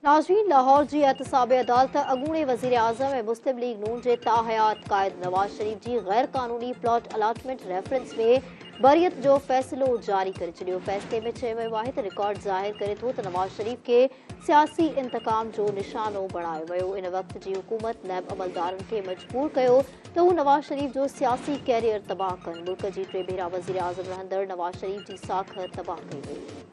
ناظرين لاهور جي احتساب عدالت اڳوڻي وزيراعظم ۽ مسلم ليگ نون جي تاحيات قائد نواز شريف جي غير قانوني پلاٽ الاٽمينٽ ريفرنس ۾ بريت جو فيصلو جاري ڪري ڇڏيو. فيصلي ۾ چيو ويو آهي ته رڪارڊ ظاهر ڪري ٿو ته نواز شريف کي سياسي انتقام جو نشانو بڻايو ويو، ان وقت جي حڪومت نيب عملدارن کي مجبور ڪيو ته هو نواز شريف جو سياسي ڪيريئر تباهه ڪن، ملڪ جي ٽي ڀيرا وزيراعظم رهندڙ نواز شريف جي ساک تباهه ڪئي وئي.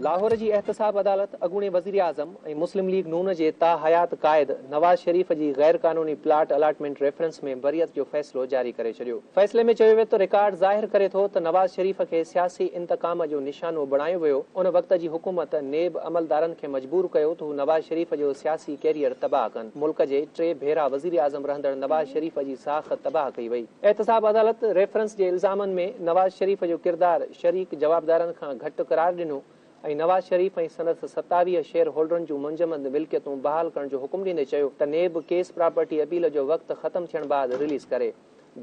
لاهور جي احتساب عدالت اڳوڻي وزيراعظم ۽ مسلم ليگ نون جي تاحيات قائد نواز شريف جي غير قانوني پلاٽ الاٽمينٽ ريفرنس ۾ بريت جو فيصلو جاري ڪري ڇڏيو. فيصلي ۾ چيو ويو ته رڪارڊ ظاهر ڪري ٿو ته نواز شريف کي سياسي انتقام جو نشانو بڻايو ويو، ان وقت جي حڪومت نيب عملدارن کي مجبور ڪيو ته هو نواز شريف جو سياسي ڪيريئر تباهه ڪن، ملڪ جي ٽي ڀيرا وزيراعظم رهندڙ نواز شريف جي ساک تباهه ڪئي وئي. احتساب عدالت ريفرنس جي الزامن ۾ نواز شريف جو ڪردار شريڪ جوابدارن کان گهٽ قرار ڏنو ۽ نواز شريف ۽ سندس 27 شيئر هولڊرن جون منجمد ملڪيتون بحال ڪرڻ جو حڪم ڏيندي چيو ته نيب ڪيس پراپرٽي اپيل جو وقت ختم ٿيڻ بعد رليز ڪري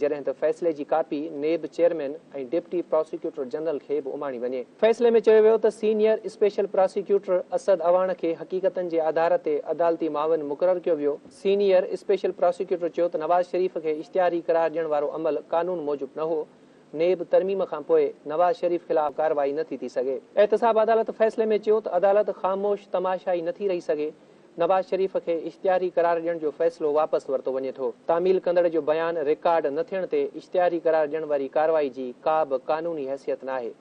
جڏهن ته فيصلي جي copy NAB chairman ۽ deputy prosecutor general کي به اماڻي وڃي. فيصلي ۾ چيو ويو ته senior special prosecutor Asad Awan کي حقيقتن جي آڌار تي عدالتي معاون مقرر ڪيو ويو. سينيئر اسپيشل پراسيڪيوٽر چيو ته نواز شريف کي اشتهاري قرار ڏيڻ وارو عمل قانون موجب نه هو، نيب ترميم کان پوء نواز شريف خلاف ڪارروائي نه ٿي ٿي سگهي. احتساب عدالت فيصلي ۾ چيو ته عدالت خاموش تماشائي نه ٿي رهي سگهي، نواز شريف کي اشتهاري قرار ڏيڻ جو فيصلو واپس ورتو وڃي ٿو، تعميل ڪندڙ جو بيان رڪارڊ نه ٿيڻ تي اشتهاري قرار ڏيڻ واري ڪارروائي جي ڪا به قانوني حيثيت ناهي.